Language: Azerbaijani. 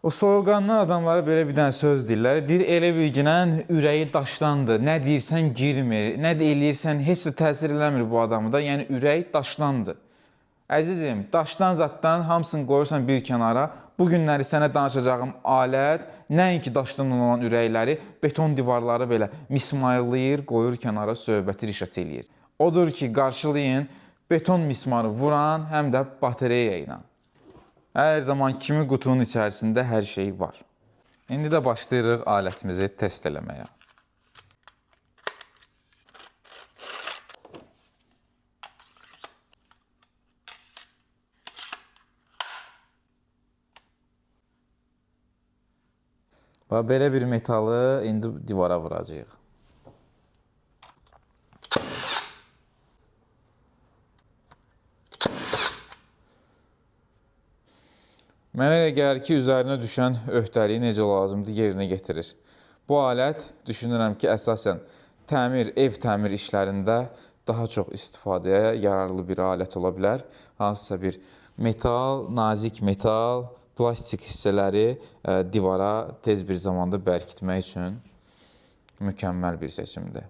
O soyuqqanlı adamlara belə bir dənə söz deyirlər. Deyir, elə bir günən ürəyi daşdandır. Nə deyirsən girmir, nə də eləyirsən heç də təsir eləmir bu adamı da. Yəni ürək daşdandır. Əzizim, daşdan zaddan hamısını qoyursan bir kənara. Bu günləri sənə danışacağım alət nəinki daşdan olan ürəkləri, beton divarları belə mismarlayır, qoyur kənara, söhbəti rişat eləyir. Odur ki, qarşılayın beton mismarı vuran həm də batareya ilə. Hər zaman kimi qutunun içərisində hər şey var. İndi də başlayırıq alətimizi test eləməyə. Bax, belə bir metalı indi divara vuracağıq. Mənə elə gəlir ki, üzərinə düşən öhdəliyi necə lazımdır yerinə getirir. Bu alət düşünürəm ki, əsasən təmir, ev təmir işlərində daha çox istifadəyə yararlı bir alət ola bilər. Hansısa bir metal, nazik metal, plastik hissələri divara tez bir zamanda bərkitmək üçün mükəmməl bir seçimdir.